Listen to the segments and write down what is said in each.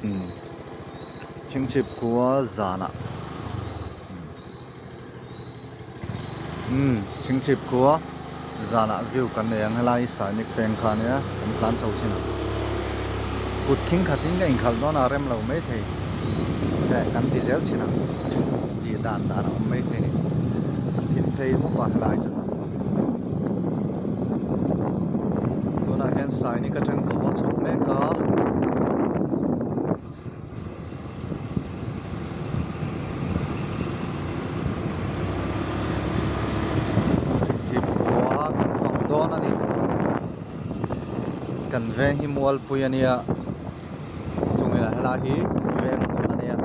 Umm Chhingchhip khua zanah umm Chhingchhip khua zanah view kan nei ang helai Sainik veng kha ania kan tlan chho chin ang kut khing khatin ka inkhalh dawn a rem lo maithei che kan ti zel chin ang tih dan dan a awm maithei a ni a thim phei bawk a helai chu. Tunah hian Sainik atang ka haw chho mek a. Chhip khua kan fang dawn a ni. Kan veng hi Mualpui a nia. Chungin helai hi veng hmun a nia.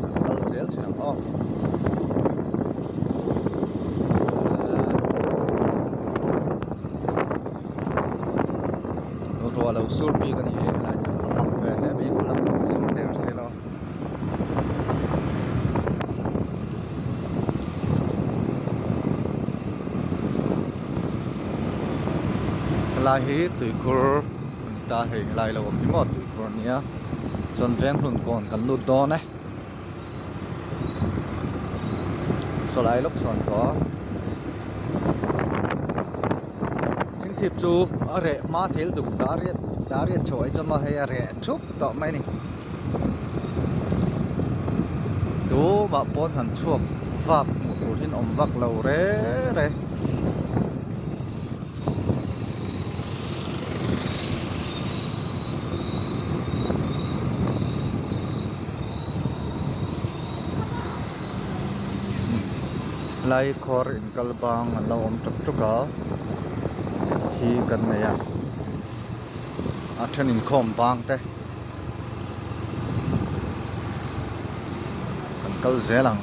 Kan kal zel thin ang aw. Ruah lo sur bik a ni hi helai chu a mak ve hle mai khulam pawh sur der si lo. Helai hi tuikhur a ni ta hei helai lo awm hi maw tuikhur a nia chuan venghlun kawn kan lut dawn e. Sawlai lawk sawn tawh chhingchhip chu a reh hma thil duk dariat dariat chho ai chuan maw hei a reh thup tawh mai a ni tumah pawn han chhuak vak hmuh tur hian awm vak lo reng reng. Lai khawr inkal bang an lo awm ṭawk ṭawk a thi kan nei a a then inkhawm bang te kan kal zel ang.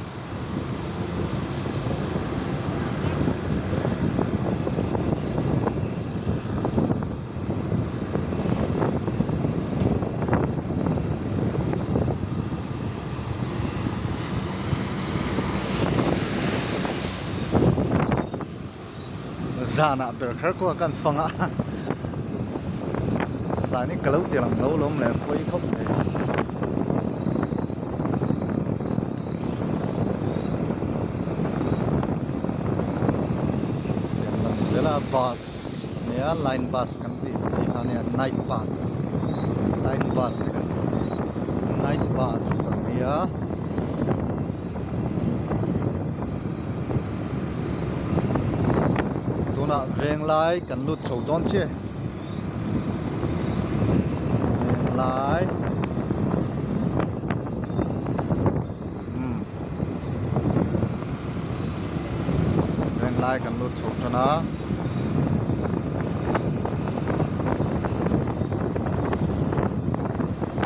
Zanah ber kher kawng kan fang a sani ka lo ti lang lo lawm leh pawi khawp mai. Zela bus nia line bus kan tih chi kha nia night bus line bus te kan tih night bus a nia tunah venglai kan lut chho dawn chiah venglai umm venglai kan lut chho tan a.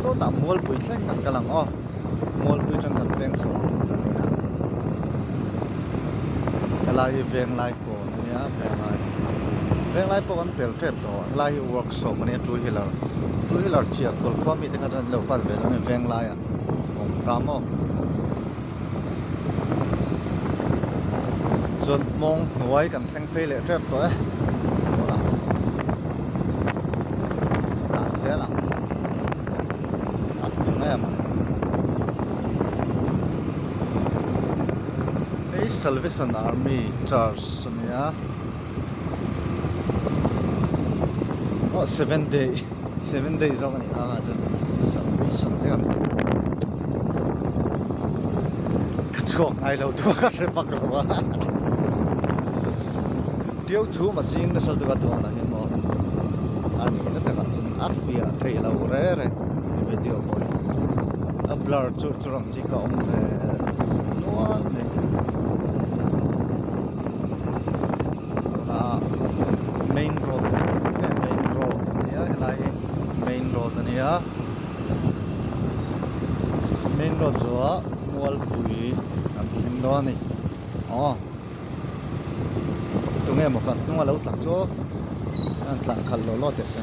Sawtah mualpui thleng kan kal ang aw mualpui atang kan peng chho ang kan in a helai hi venglai kawn a nia venglai venglai pawh kan pel tep tawh helai hi workshop a nia two wheeler two wheeler chiah kawlkhua mite kha chuan an lo pan ve dawn a ni venglaiah awm ta maw chuan hmawng hnuai kan thleng phei leh tep tawh e tunah tlan zel ang a tum em ang hei Salvation Army Church a nia aw seven day seven day zawk a ni ang ah chuan Salvation te kan ti ka chhuak ngai lo tur ka hre vak lo a Ṭiau chhum a zing nasa lutuk a tunah hian maw a nihna takah chuan a fiah thei lo re re video pawh hi a blur chu chu ang chi kha a awm ve nual mai tunah main road kan thleng chiah main road a nia helai hi main road a nia main road zawhah mualpui kan thleng dawn a ni aw. Tunge maw kan hnung a lo tlan chu a han tlan khalh lawh lawh teh se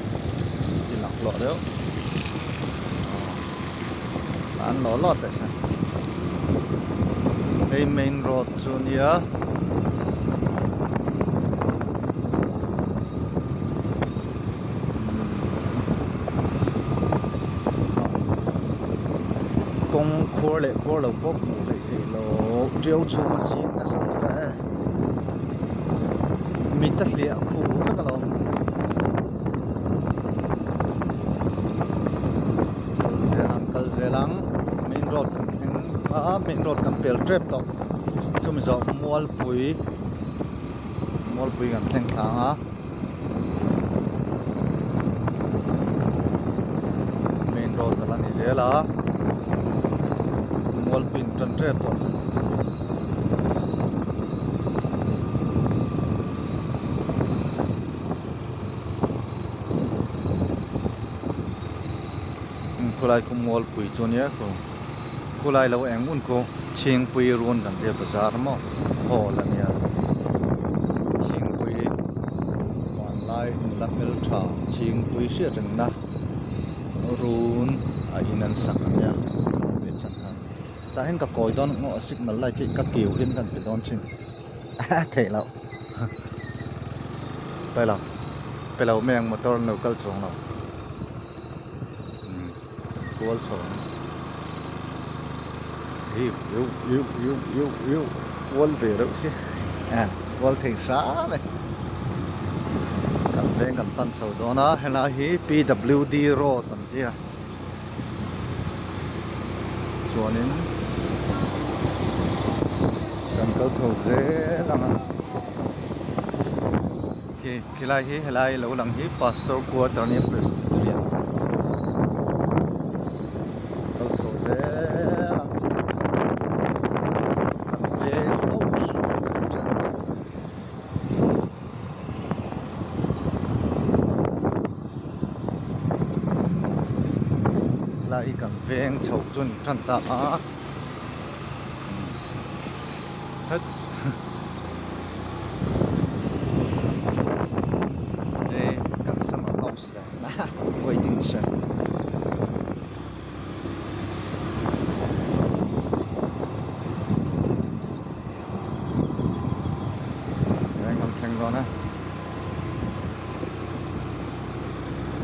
ti lang hlawh deuh tlan lawh lawh teh se hei main road chu a nia. Kawng khuar leh khuar lo pawh hmuh hleih theih loh tiau chhung a zing nasa lutuk a e mit a hliah khuh vek alawm kal zel ang kal zel ang main road kan thleng a main road kan pel tep tawh chumi zawh mualpui mualpui kan thleng thlang a. Main road a la ni zel a mualpui in tan tep tawh khulai khu mualpui chu ania khu khulai lo eng un khu chhingpui run kan tia bazar maw hall ania chhingpui vanlai nula hmeltha chhingpui hriat rengna run a in an sak ania leh chhan khan tah hian ka kawi dawn ang aw signal light hi ka kiu hian ka han pe dawn thin a theih loh pe lo pe lo mai ang motor an lo kal chuang lo. Kual chho ang iu iu iu iu iu iu kual ve reuh si eh kual thei hram e kan veng kan pan chho dawn a helai hi P W D road an ti a chuanin kan kal chho zel ang a. Khi khilai hi helai lo lang hi pastor quarter ania presbyterian kal chho zel ang kan veng ouch helai hi kan veng chho chu a ni tan ta a het. Hei kan summer house ve waiting shed veng kan thleng dawn e.